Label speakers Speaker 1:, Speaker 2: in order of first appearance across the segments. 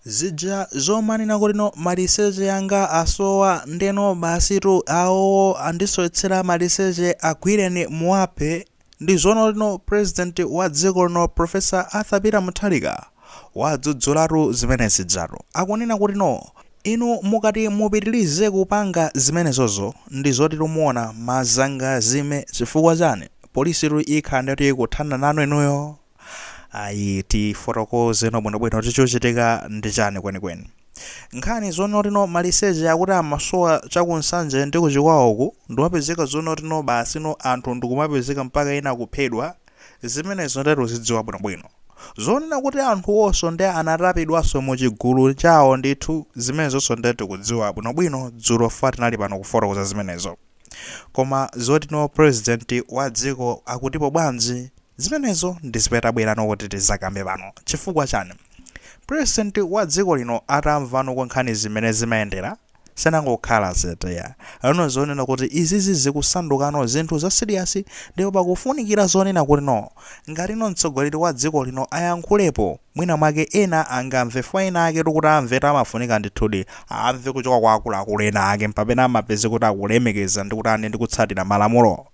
Speaker 1: Zija zomanena kuti no maliseche anga asowa, ndeno basitu awowo andisowetsera maliseche, agwireni muwaphe, ndi zoona kuti no President wa dziko lino Professor Arthur Peter Mutharika wadzudzulatu zimene zijatu. Akunena kuti no inu mukati mupitilize kupanga zimenezozo, ndi zoti tumuona mazangazime. Chifukwa chani? Polisitu ikhala ndati ikuthana nanu inuyo. Ayi, tifotokoze no bwinobwino kuti chochitika ndi chani kwenikweni. Nkhani zonena no maliseche akuti amasowa chakuNsanje ndi kuChikwawaku, ndimapezeka zonena no basi no anthu ndikumapezeka mpaka ena kuphedwa, zimenezo ndati uzidziwa bwinobwino. Zonena kuti anthu onso ndi anatapidwanso mu chigulu chawo ndithu, zimenezonso ndati kudziwa bwinobwino. Dzulo fa tinali pano kufotokoza zimenezo. Koma zoti no President wa dziko akutipo bwanji, zimenezo ndi zimene tabwerano kuti tizakambe pano. Chifukwa chani? President wa dziko lino atamvano kwa nkhani zimene zimayendera, sanangokhala zeteya ano. Zonena kuti izizi zikusandukano zinthu za serious, ndipo pakufunikira zonena kuti no ngati no mtsogoleri wa dziko lino ayankhulepo, mwina mwake ena angamve. Fwa ena ake tikuti amve, amafunika ndithudi amve kuchoka kwa akuluakulu ena ake, mpapena amapeze kuti akulemekeza ndi kuti ane ndi kutsatira malamulo.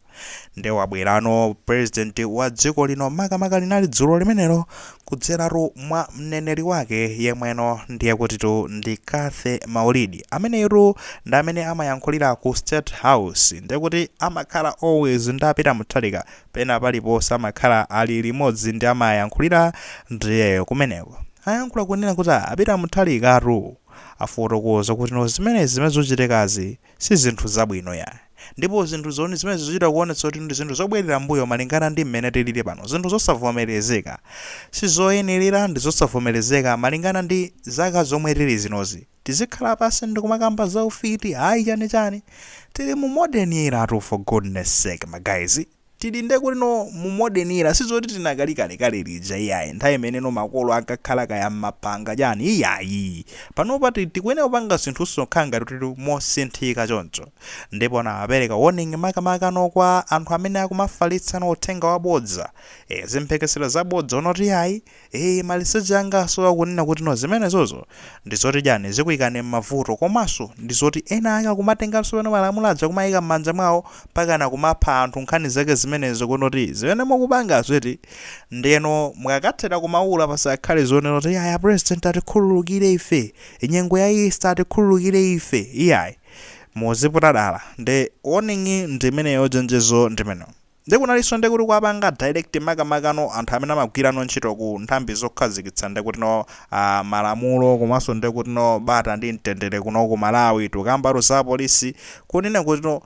Speaker 1: Ndi wabwerano President wa dziko lino, makamaka linali dzulo limenelo, kudzeratu mwa mneneri wake yemweno ndiye kutitu ndi Cathy Maulidi, ameneyu ndi amene amayankhulira ku State House, ndiye kuti amakhala always ndi a Peter Mutharika pena paliponse, amakhala ali limodzi ndi amayankhulira ndiyeyo. Kumeneko ayankhula kunena kuti a Peter Mutharikatu afotokoza kuti no zimenezi zimene zochitikazi si zinthu zabwino ya, ndipo zinthu zoni zimene zichita kuonetsa kuti ndi zinthu zobwerera mbuyo malingana ndi mmene tilili pano, zinthu zosavomerezeka, sizoyenerera, ndi zosavomerezeka malingana ndi zaka zomwe tili zinozi. Tizikhala pasi ndikumakamba za ufiti, hayi, chani chani? Tili mu modern era tu, for goodness sake, ma guys. Tili nde kuti no mu modern era, sizoti tinakalikalekale lija, iyayi, nthawi imene no makolo ankakhala kaya mmapanga chani, iyayi. Panopa tikuyenera kupanga zinthu kukhala ngati tili mosinthika choncho. Ndipo anapereka warning makamaka no kwa anthu amene akumafalitsa uthenga wabodza, zimphekesera zabodza onoti ayi, maliseche anga asowa, kunena kuti no zimenezozo ndi zoti chani, zikuyikani m'mavuto, komanso ndi zoti ena ake akumatenganso pano malamulo aja kumayika m'manja mwawo pakana kumapha anthu. Nkhani zake zimenezo, kunoti zimene mukupanga zweti, ndeno mukakathera kumaula pasakhale zonena kuti aya, President atikhululukire ife, nyengo ya Easter atikhululukire ife, iyayi, muziputa dala. Ndi warning ndimeneyo, chenjezo ndimeneyo. Ndikunalinso ndikuti kuwapanga direct makamakano anthu amene amagwirano ntchito ku nthambi zokhazikitsa ndikuti no malamulo komanso ndikuti no bata ndi mtendere kuno ku Malawi, tukambatu za polisi, kunena kuti no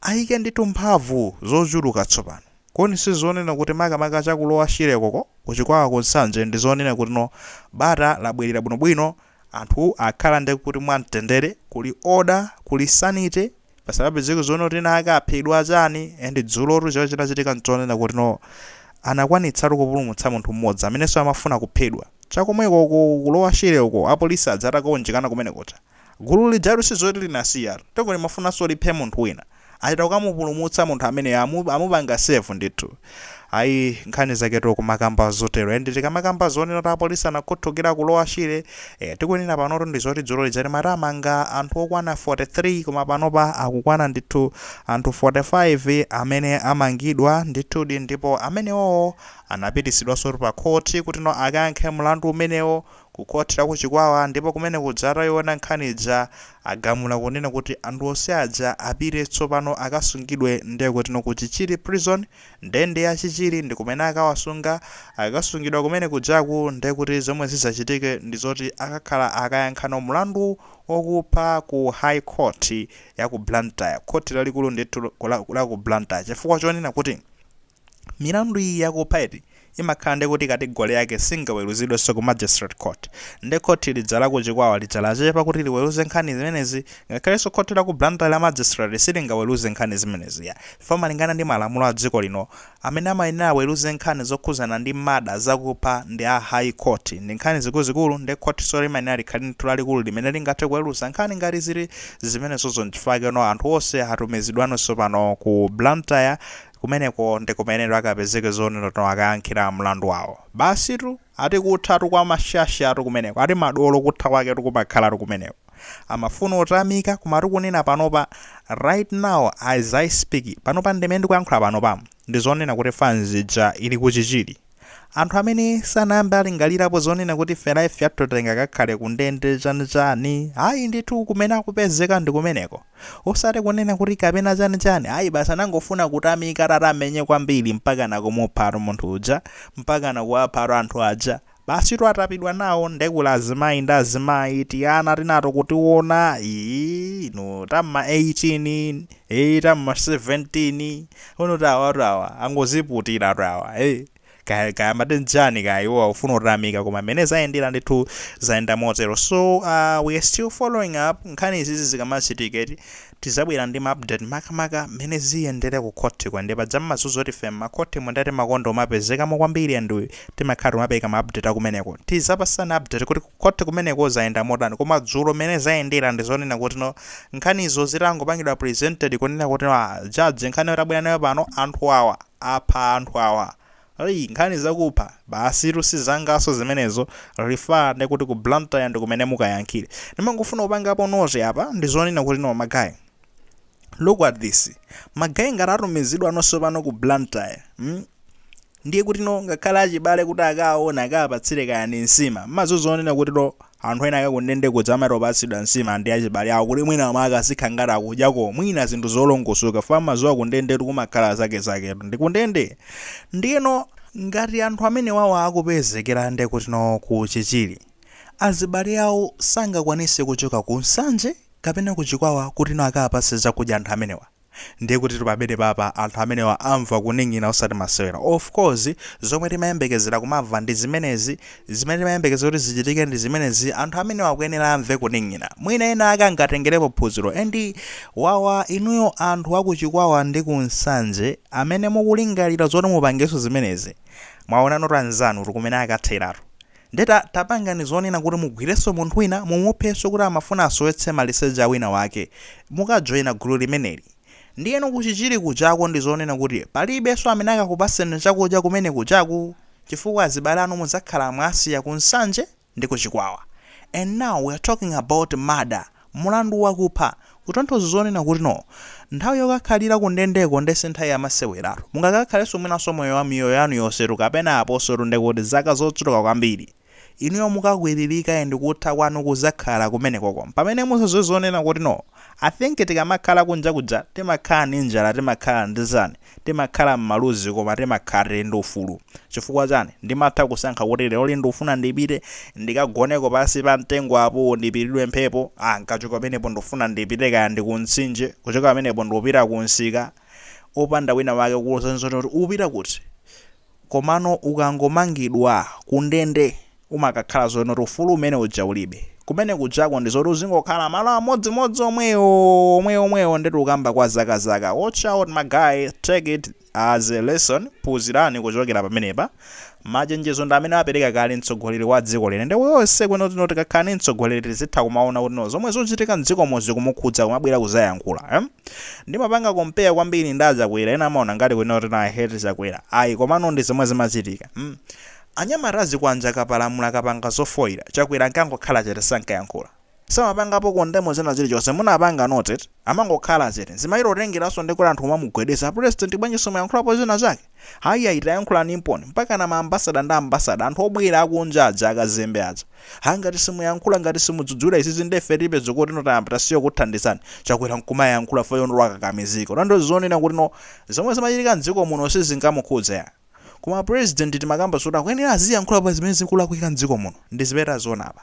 Speaker 1: ayike ndithu mphamvu zochuluka tsopano. Kodi sizonena kuti makamaka chakulowa Shire koko, kuChikwawa, kuNsanje, ndi zonena kuti no bata labwerera bwinobwino, anthu akhala ndikuti mwamtendere, kuli order, kuli sanity, pasamapezeke zoona kuti ena ake aphedwa chani? And dzulotu chiro chinachitika nchonena kuti no anakwanitsatu kupulumutsa munthu mmodzi amenenso amafuna kuphedwa chakomweko kulowa Shire uko. Apolisi aja atakaunjikana kumene kucha, gulu lijatu sizoti linasiya teko, limafunanso liphe munthu wina, achita kukamupulumutsa munthu amene amupanga save ndithu. Ayi, nkhani zaketo kumakamba zotero. And tikamakamba zonena kuti apolisi anakhuthukira kulowa Shire, tikunena panotu ndi zoti dzulo lija limatamanga anthu okwana 43, koma panopa akukwana ndithu anthu 45 amene amangidwa ndithudi, ndipo amenewowo anapitisidwanso pa khoti kuti no akayankhe mlandu umenewo ku khoti la kuChikwawa. Ndipo kumene kuja atayiona nkhani ija, agamula kunena kuti anthu onse aja apite tsopano akasungidwe ndiye kuti no ku Chichiri Prison, ndende ya Chichiri ndi kumene akawasunga. Akasungidwa kumene kujaku, ndiye kuti zomwe zizachitike ndi zoti akakhala akayankhano mlandu okupha ku High Court ya ku Blantyre, khoti lalikulu ndithu la ku Blantyre, chifukwa chonena kuti milandu iyi yakupha iti imakhala ndi kuti category yake singaweruzidwenso ku magistrate court. Ndi khoti lija la kuChikwawa lija lachepa kuti liweruze nkhani zimenezi, ngakhalenso khoti la ku Blantyre la magistrate silingaweruze nkhani zimenezi ya chifukwa malingana ndi malamulo a dziko lino, amene amayenera aweruze nkhani zokhuzana ndi murder, zakupha, ndi a High Court. Ndi nkhani zikuluzikulu, ndi khotinso limayenera likhale ndithu lalikulu limene lingathe kuweruza nkhani ngati zili zimenezozo. Nchifukwa no anthu onse atumizidwanso pano ku Blantyre. Kumeneko ndi kumene akapezeke zonena kuti akayankhira mlandu wawo. Basitu, ati kuthatu kwa mashashatu kumeneko, ati madolo kutha kwaketu kumakhalatu kumeneko. Amafuna otamika, koma tikunena panopa, right now as I speak, panopa ndimene ndikuyankhula panopa, ndizonena kuti fanzija ili kuchichiri. Anthu amene sanayambe alingalirapo zonena kuti ife life yathu tingakakhale kundende chanichani, ayi ndithu, kumene akupezeka ndi kumeneko, osati kunena kuti kapena chanichani, ayi, basi anangofuna kutamika tatamenye kwambiri mpaka nakumuphatu munthu uja, mpaka nakuwaphatu anthu aja. Basi atapidwa nawo. Ndekula azimayi ndi azimayi, tiyana tinato kutiona ino tamma 18, tamma 17 uno, tawa tawa angoziputira tawa, kaya kaya matenjani, kaya iwo akufuna kutamika, koma mmene zayendera ndithu zayenda motero. So we are still following up. Nkhani izizi zikamachitika tizabwera ndi ma update, makamaka mmene ziyendere ku khoti kwa. Ndi paja mmazunzo kuti ife mmakhoti mundati makondo mapezekamo kwambiri and timakhala timapereka ma update akumeneko. Tizapasana update kuti ku khoti kumeneko zayenda motani. Koma dzulo mmene zayendera ndizonena kuti no, nkhanizo zitangopangidwa presented kunena kuti ah, judge, nkhani yotabwera nayo pano, anthu awa apha anthu awa. Ayi, nkhani zakupha basi tusizangaso zimenezo, refer ndikuti ku Blantyre ndi kumene mukayankhire. Ndimangofuna kupangapo note apa, ndizonena kuti no, ma guy, look at this, ma guy ngati atumizidwa nonso pano ku Blantyre, Ndiye kuti no, ngakhale achibale kuti akaona akapatsire kaya ndi nsima, mmazozonena kuti no, anthu ena akakundende kudza amatopatsidwa nsima ndi achibale awo kuti mwina omwe akazikha ngati akudyako mwina zinthu zolongosoka fa mazuwa kundende tikumakhala zakezaketu ndi kundende. Ndiyeno ngati anthu amene wawo akupezekera nde kuti no, ku Chichiri, azibale awo sangakwanise kuchoka ku Nsanje kapena ku Chikwawa kuti no, akapatse zakudya anthu amenewa, ndiye kuti pamene papa anthu amenewa amva kuning'ina osati masewera. Of course, zomwe timayembekezera kumamva ndi zimenezi, zimene timayembekezera kuti zichitike ndi zimenezi. Anthu amenewa akuyenera amve kuning'ina, mwina ena ake angatengerepo phunziro. And wawa inuyo anthu akuchikwawa ndi ku Nsanje amene mukulingalira zoti mupangenso zimenezi, mwaona noto anzanu kumene akatheratu. Ndeta tapangani zonena kuti mugwirenso munthu wina, mumuphenso kuti amafuna asowetse maliseche a wina wake, mukajoyina gulu limeneli. Ndiyeno kuchichiri kuchako ndi zonena kuti palibenso amene akakupaseni chakudya kumene kuchaku, chifukwa azibale anu mudzakhala mwasiya ku Nsanje ndi kuchikwawa. And now we are talking about murder, mulandu wakupha, kutanthauza zonena kuti no, nthawi yokakhalira kundendeko ndese nthawi yamaseweratu. Mungakakhalenso mwinanso moyo wa miyoyo yanu yonsetu, kapena aposotu ndekuti zaka zochuluka kwambiri. Inuyo mukakwiririka ndi kutha kwanu kuzakhala kumenekoko, pamene musazozonena kuti no, I think tikamakhala kunja kuja timakhala ndi njala, timakhala ndi zani, timakhala m'maluzi, koma timakhala tili ndi ufulu. Chifukwa chani? Ndimatha kusankha kuti lero ndikufuna ndipite ndikagoneko pansi pa mtengo apo, ndipiridwe mphepo. Ah, nkachoka pamenepo ndikufuna ndipite kaya ndi kumtsinje, kuchoka pamenepo ndikupita kunsika, opanda wina wake kuwuzani kuti upita kuti. Komano ukangomangidwa kundende, umakakhala zoona kuti ufulu umene uja ulibe. Kumene kujako ndi zoti uzingokhala malo amodzimodzi omwewo omwewo omwewo, ndeti ukamba kwa zakazaka. Watch out, my guy, take it as a lesson, phunzirani kuchokera pamenepa. Machenjezo ndi amene apereka kale mtsogoleri wa dziko lino. Ndi wonse kweno tino tikakhala ndi mtsogoleri tizitha kumaona kuti no, zomwe zochitika mdzikomo zikumukhudza, kumabwera kuzayankhula, eh? Ndimapanga compare kwambiri ndi achakwera. Ena amaona ngati kwino kuti I hate Chakwera, ayi, komano ndi zomwe zimachitika, Anyamata azikwanja kapalamula kapanga zofoyira, Chakwera nkangokhala chete, sankayankhula, samapangapo condemn zina chilichonse. Munapanga noted, amangokhala chete. Zimayiro otengeranso ndi kuti anthu kumamugwedeza, "President, bwanji simuyankhulapo zina zake?" Hayi, ayi, tayankhulani mponi. Mpaka na ma ambassador ndi ambassador, anthu obwera akunja aja, akazembe aja, ha, ngati simuyankhula, ngati simudzudzula izizi, ndefe tipe zikuti no, tayamba tasiya kuthandizani. Chakwera nkumayankhula fayo ndo akakamizika. Unando zonena kuti no, zomwe zimachitika mdziko muno sizingamukhudza ya. Koma president timakamba zoti akuyenera aziyankhula pa zimene zikulakwika mdziko muno, ndi zimene zonapa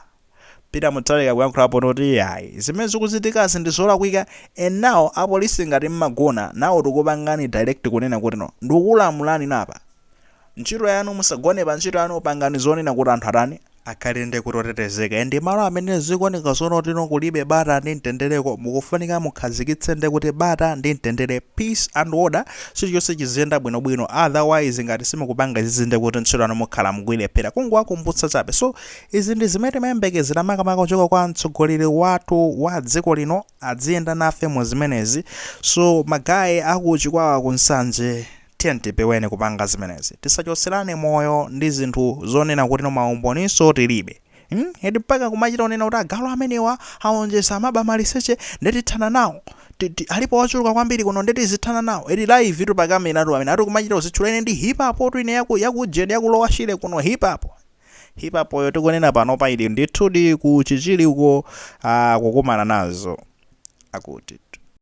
Speaker 1: Peter Mutharika kuyankhulapo kuti ayi, zimene zikuchitikazi ndi zolakwika. And now apolisi, ngati mmagona nawo, tikupangani direct kunena kuti no, ndikulamulani napa ntchito yanu, musagone pa ntchito yanu. Pangani zonena kuti anthu atani, akhale ndi kuti otetezeka. Ndi malo amene zikuoneka zono tino kulibe bata ndi mtendereko, mukufunika mukhazikitse ndi kuti bata ndi mtendere, peace and order, chilichonse chiziyenda bwinobwino. Otherwise, ngati simukupanga izizi, ndi kuti ntchito yanu mukhala mukuyilephera. Kungowakumbutsa chabe. So izi ndi zimene timayembekezera makamaka kuchoka kwa mtsogoleri wathu wa dziko lino, adziyenda nafe mu zimenezi. So ma guy akuchikwawa, kunsanje, Tiyeni tipeweni kupanga zimenezi. Tisachotserane moyo ndi zinthu zonena kuti no maumboninso tilibe. Eti mpaka kumachita kunena kuti agalu amenewa aonjeza, amaba maliseche, ndetithana nawo. Alipo ochuluka kwambiri kuno, ndetizithana nawo. Eti live tu, pakamera tu, amene ati kumachita kuzitchula, ine ndi hip hop tu, ine yaku jeni yakulowa Shire kuno, hip hop. Hip hop yo tikunena pano pa ili ndithudi ku Chichiri uko, kukumana nazo akuti.